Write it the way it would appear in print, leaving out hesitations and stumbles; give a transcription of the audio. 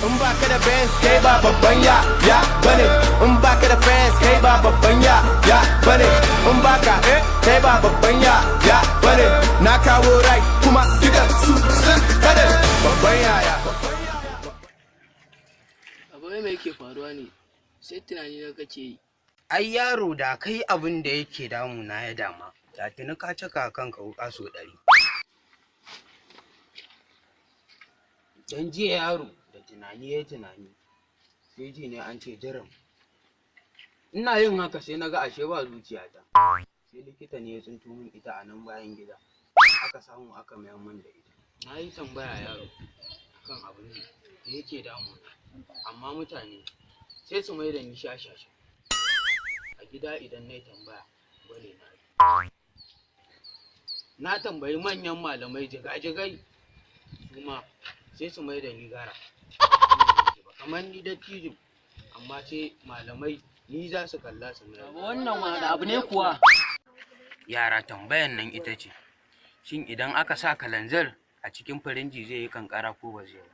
In baka da Benz, kai ba babban ya ya bane. In baka da fans, kai ba babban ya ya bane. In baka eh, kai ba babban ya ya bane. Na kawo right kuma dukan su sun kade babban yaya. Abu mai yake faruwa ne? Sai tunani na kake yi. Ai yaro, da kai abin da yake damuna ya dama, da tuni ka caka kanka wuƙa sau 100. Dan jiya yaro da tunani ya tunani, sai ji ne an ce jiran. Ina yin haka sai na ga ashe ba zuciyata. Sai likita ne ya tsinto min ita a nan bayan gida. Aka samu aka mayar min da ita. Na yi tambaya yaro akan abin da yake damuna, amma mutane sai su mai da ni shashasha. A gida idan na yi tambaya, bane na yi. Na tambayi manyan malamai jigajigai, su ma sai su mai da ni gara. Kamar ni dattijo, amma sai malamai ni za su kalla su mai. Wannan wani abu ne kuwa? Yara, tambayan nan ita ce, shin idan aka sa kalanzir a cikin firinji zai yi kankara ko ba zai ba?